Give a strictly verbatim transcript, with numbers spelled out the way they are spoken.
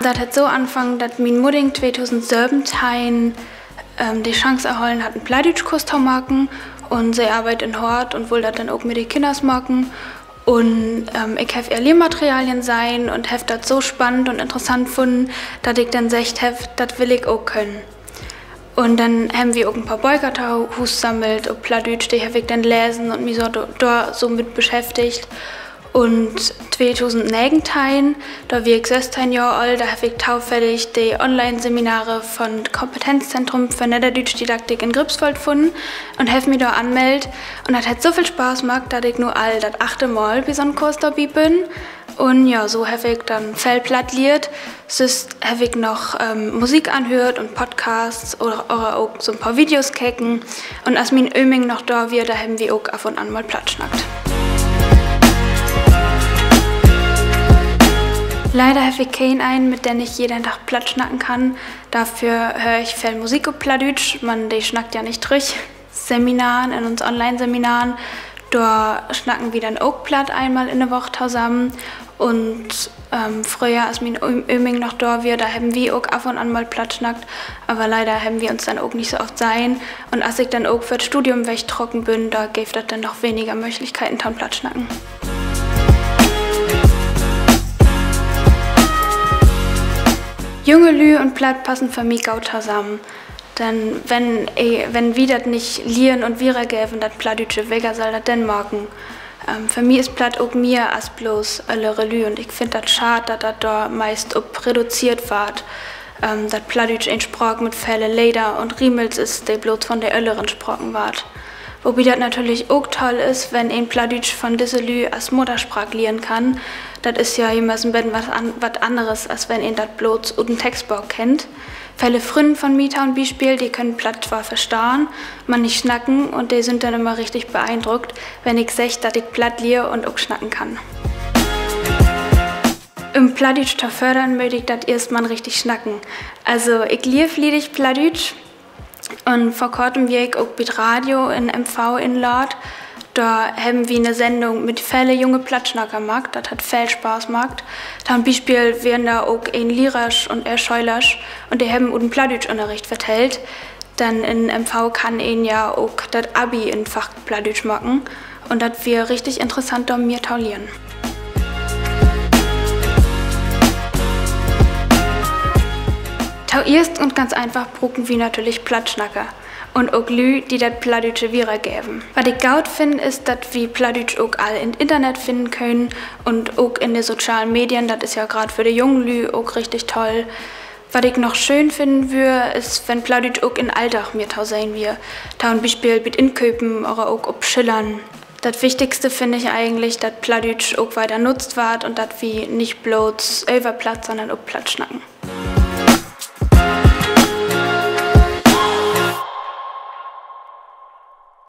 Dat hett so anfungen, dat mien Mudding tweedusendsöventeihn, ähm, de Chance erhollen hett, en Plattdüütschkurs to maken. Un se arbeidt in Hort un wull dat denn ok mit de Kinners maken. Un, ähm, ik heff ehr Lehrmaterialien sehn un heff dat so spannend un interessant funnen, dat ik denn seggt heff, dat will ik ok könen. Un denn hebben wi ok en poor Böker tohuus sammelt op Plattdüütsch, de heff ik denn lesen un mi so do-, dor so mit beschäftigt. Un tweedusendnegenteihn, dor wier ik sössteihn Johr oolt, dor heff ik tofällig de Online-Seminare von't Kompetenzzentrum för Nedderdüütschdidaktik in Griepswoold funnen un heff mi dor anmellt. Un dat hett so veel Spaaß maakt, dat ik nu al dat achte Mal bi so'n Kurs dorbi bün. Un ja, so heff ik denn veel Platt lehrt. Süss heff ik noch, ähm, Musik anhöört un Podcasts oder, oder ok so'n poor Videos keken. Un as mien Öming noch dor wier, dor hebben wi ok af un an mal Platt snackt. Leider heff ik keen een, mit den ik jeden Dag Platt snacken kann. Dorför höör ik veel Musik op Plattdüütsch, man de snackt ja nich trüch. Seminaren, in uns Online-Seminaren, dor snacken wi denn ok Platt eenmal in de Woch tosamen. Un, ähm, fröher, as mien Ö-, Öming noch dor wier, dor hebben wi ok af un an mal Platt snackt. Aver leider hebben wi uns denn ok nich so oft sehn. Un as ik denn ok för't Studium wegtrocken bün, dor geev dat denn noch weniger Mööglichkeiten to'n Plattsnacken. Junge Lüüd un Platt passen för mi goot tosamen. Denn wenn, äh, wenn wi dat nich lehren un wiedergeven, dat Plattdüütsche, weker sall dat denn maken? Ähm, för mi is Platt ok mehr as blots öllere Lüüd un ik finn dat schaad, dat dat dor meist op reduzeert warrt, ähm, dat Plattdüütsch en Spraak mit vele Leder un Riemels is, de blots von de Ölleren spraken warrt. Wobi dat natürlich ok toll is, wenn een Plattdüütsch von disse Lüüd as Mudderspraak lehren kann. Dat is ja jümmers en beten wat an-, wat anneres, as wenn een dat blots ut en Textbook kennt. Vele Frünnen von mi to'n Bispeel, de köönt Platt twoor verstahn, man nich snacken, un de sünd denn jümmer richtig beeindruckt, wenn ik segg, dat ik Platt lehr un ok snacken kann. Üm Plattdüütsch to fördern, mööt ik dat eerst man richtig snacken. Also, ik lehr fliedig Plattdüütsch. Un vör kortem wier ik ok bi't Radio in M V inlaadt. Dor hebben wi 'ne Sendung mit vele junge Plattsnacker maakt. Dat hett veel Spaaß maakt. To'n Bispeel weren dor ok een Lehrersch un ehr Schölersch, un de hebben ut den Plattdüütschünnerricht vertellt. Denn in M V kann een ja ok dat Abi in Fach Plattdüütsch maken. Un dat wier richtig interessant, dor mehr to lehren. Toeerst un ganz eenfach bruken wi natürlich Plattsnacker un ok Lüüd, de dat Plattdüütsche wiedergeven. Wat ik goot finn, is, dat wi Plattdüütsch ok all in't Internet finnen könen un ok in de sozialen Medien. Dat is ja graad för de jungen Lüüd ok richtig toll. Wat ik noch schöön finnen wöör, is, wenn Plattdüütsch ok in'n Alldag mehr to sehn wier. To'n Bispeel bi't Inköpen oder ok op Schillern. Dat Wichtigste finn ik egentlich, dat Plattdüütsch ok wieder nutzt warrt un dat wi nich blots över Platt, sonnern op Platt snacken.